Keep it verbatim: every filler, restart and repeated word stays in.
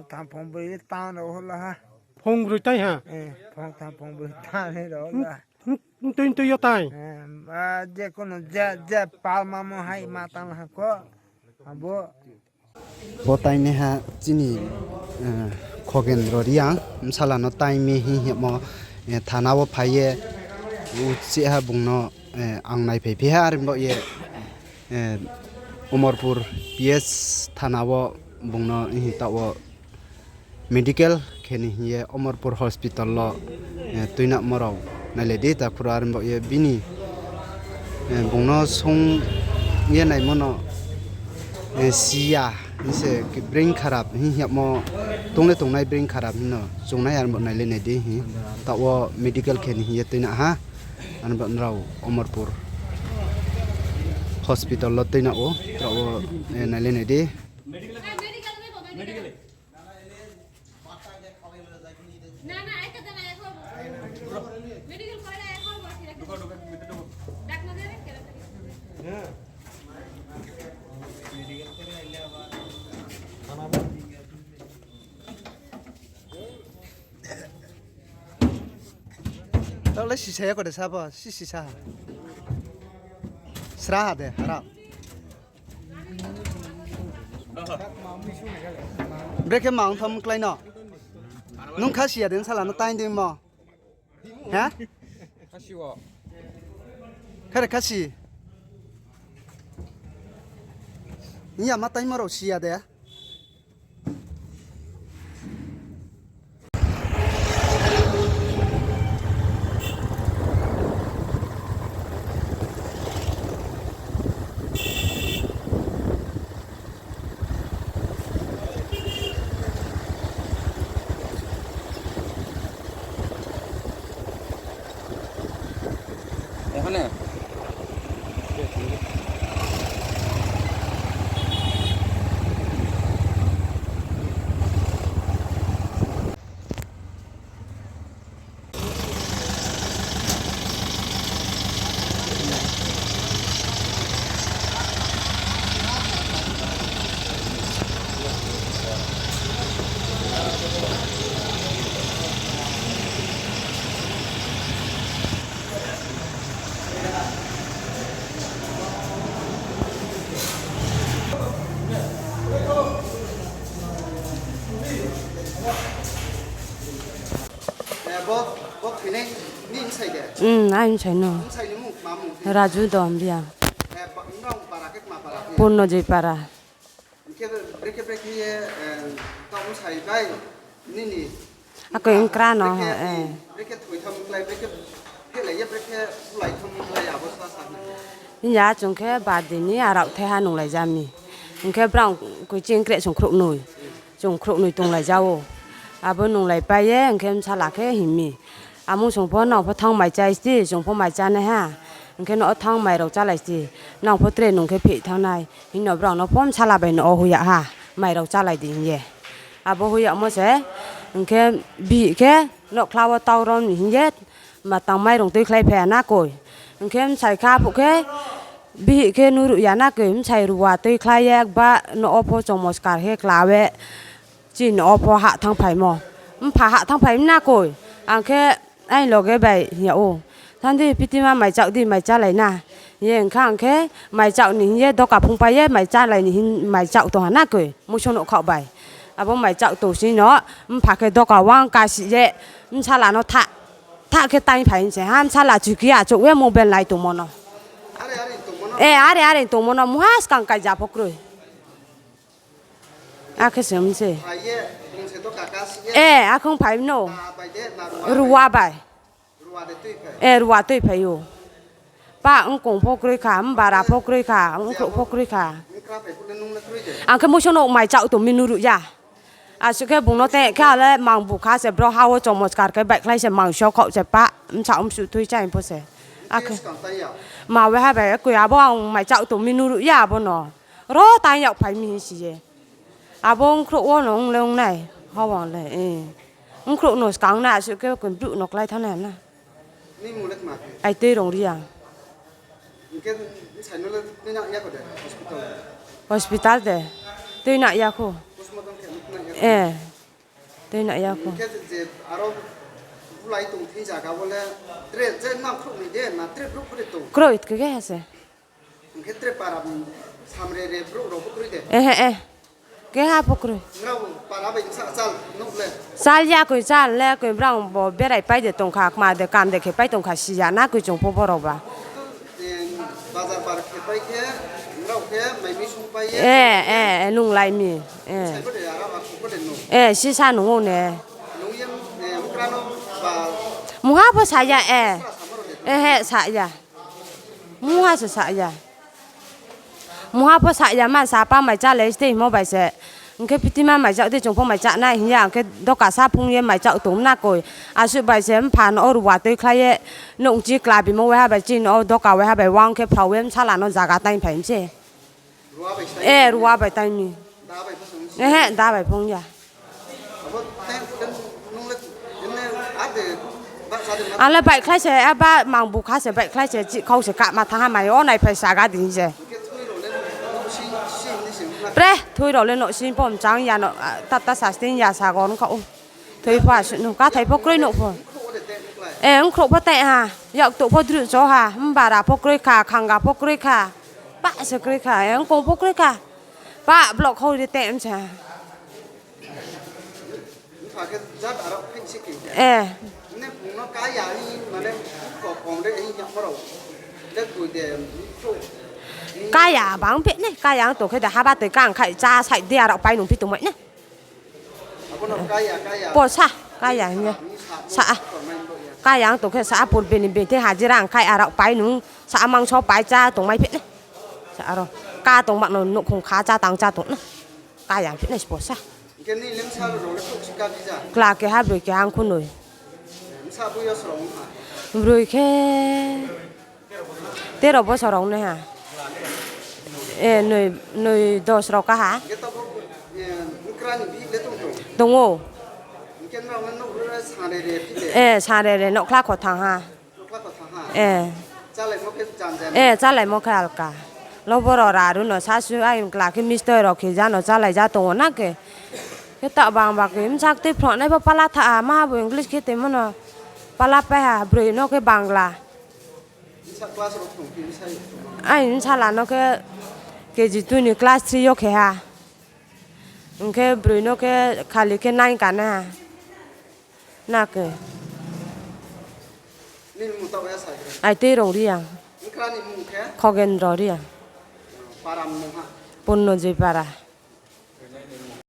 Tham phong broi tang rao hola ha. Phong broi tai ha? Eh, phong tham phong broi tang rao hola. Ntui ntui yo tai? Eh, a, je kono je, je palma mo hai ma tang ha ko. Abo. Bo tainaiha chini, eh, Khogendro Reang, bsala no taing mi hing hingmo, eh, thana wo phai ye, uchih ha bung no, eh, ang naiphai phi ha, are bo ye, eh, Omorpur P S thana wo bung no hing taoh wo medical khe ni hing ye Omorpur hospital wo, eh, tuinamo rao nailai di, takhu rao are bo ye bini, eh, bung no sung ye naimo no, eh, si ya hing se brain kharap hing hingmo, tong le tongnai brain kharap hing no chung nai are bo nailai nai di hing taoh wo medical khe ni hing ye tuina ha, are bo nrao Omorpur hospital wo tuina ou, taoh wo, eh, nailai nai di. Taoh le sisa ya kho de sabo, si sisa ha. Sra ha de, harap. Brekhe ma ong tham klái no. Nung khasi ya de, bsala no taing dei mo. Ha? Khasi wo. Khare khasi. Ni ya ma taingmo rao si ya de. এখানে? Umm, aini bsai no. Raju Dombia. Purnojoi para. Akoi ongkra no, eh. Hing ya chung khe birthday ni arao thaiha nunglai ja mi. Hing khe brao koi ching kreh chung khrouhnoi. Chung khrouhnoi tonglai ja ou. Abo nunglai pai ye, hing khe bsala khe hing mi. Amung song pho nang pho thanng mai chá sti, chung pho mai chánaiha. Hing khe no thanng mai rao chálai sti. Nang pho tre nung khe phih thanng nai. Hing no brao no pho bsala bai no o hoih ya ha. Mai rao chálai di hing ye. Abo hoih yagmo se, hing khe bihih khe nokhla wo tau rom ni hing ye, matang mairung tuikhlai phai ya na koi. Hing khe bsai kha phuh khe, bihih khe nuruh ya na koi, bsai ruwa tuikhlai ye, ba no o pho chomoskar khe kla ye, chini no o pho hah thanngphaimo. Mpha hah thanngphai mi na koi. Ang khe aini loge bai hing yag ou, thanng di, pitima mai chaoh di, mai chálai na. Hing ye hing kha ang khe mai chaoh ni hing ye doka phungpai ye mai chálai ni hing mai chaoh tong ha na koi, muiso nouhkhaoh bai. Abo mai chaoh tong si no, mpha khe doka wang kasih ye, bsala no thah, thah khe taingphai se ha, bsala chuki achouh ye mobile nai tongmo no. E, are are tongmo no, mungha skang kaija pho kroi. Akhe se ong se. E, akhe ong phai no. Ruwa bai. E, ruwa tuiphai ou. Pa, ongkong pho kroi kha, mbara pho kroi kha, ongkhrouh pho kroi kha. Ang khe muiso nouh mai chaoh tong mi nuruh ya. Asuh khe bung no teng khe ale mang bu kha se, bro ha wo chomoskar khe baihkhlai se, mang so khaoh se, pa, bsa msuh thui chá hing pho se. Akhe ma waiha bai koi abo ang mai chaoh tong mi nuruh ya abo no. Ro tang yagphai mi hing si ye. Abo ongkhrouh wo no ong le ong nai, hawang le, e. Ongkhrouh no skang nai, asuh khe koi brouh no klái thanng nai na. Aitui Rongriang. Hospital de. Tuina ya khou. E. Tui na ya kho. Hing khe je aro bulai tong thing zaga wo le tre je nang khrouh ni de na tre brouh khe de tong. Kroi, khe khe ha se. Hing khe tre para samre re brouh rao pho kroi de. Ehe, eh. Keha pho kroi. Nrao para bai bsa chal nuh le. Chal ya koi, chal le koi, brao bo berai pai de tong kha, kma de kam de khe pai tong kha, si ya na koi chung pho borao ba. Bazar bar khe pai khe, nrao khe mai mi sung pai ye. Eh, eh, nunglai mi. Eh. Sai bo de ara ba kho bo de nuh. Eh, sisa nung ou ne. Nung ye, eh, mkra no ba. Mungha pho sa ya, eh. Ehe, sa ya. Mungha se sa ya. Mungha pho sa ya, ma sa pa mai chá le stay hingmo bai se. Hing khe pitima mai chá di, chung pho mai chá nai hing ya, hing khe doka sa phung ye mai chá tong na koi. Asuh bai se mpha no o ruwa tuikhlai ye, nouh chi kla bimo waiha bai chini o doka waiha bai wang khe phrao ye bsala no zaga tai phai mi se. Eh, ruwa bai tai mi. Ehe, da bai phung ya. Ang le baihkhlai se, aba mang bukha se baihkhlai se, chihkhau se kama thanng ha mai, o naiphai saga di hing se. Pre, thui rao le nouhsing pho mchang ya no, tata sasting ya sago ongkha ou. Thui pho asuh no, kathai pho kroi nouh pho. Eh, ongkhrouh pho tai ha, yaktuh pho druh cho ha, mbara pho kroi kha, khanga pho kroi kha. Pa se kroi kha, eh, ongkong pho kroi kha. Pa block khau ri te msa. Kaya bang phe ne, kaya ang tong khe de haba toi kang khai chá sai de arao pai nung phi tongmai ne. Posa, kaya hing ye. Sa a. Kaya ang tong khe sa a purbe ni bini thing hajira ang khai arao pai nung sa a mangso pai chá tongmai phe ne. Sa aro. Ka tong ba no nouhkhong kha chá tang chá tong na. Kaya phe ne posa. Kla keha broi keha ang khunoi. Broi khe tero bosor rao nai ha. Eh, noi, noi dos rao kaha. Tong ou. Eh, sanre re nouhkhla kho thanng ha. Eh, chálaimo khe alka. Lobo rao raru no sasu aing kla khe mistoi rao khe ja no chálai ja tong ou na khe. Khe taoh bang ba khe bsa ktui phrungnai pho pala tha ha, ma bo English khe toimo no pala pai ha, broi no khe Bangla. Aini bsala no khe K G two ni class three yo khe ha. Hing khe broi no khe khali khe nine kanai ha. Na khe. Aitui Rong Reang. Khogendro Reang. Purno Joy para.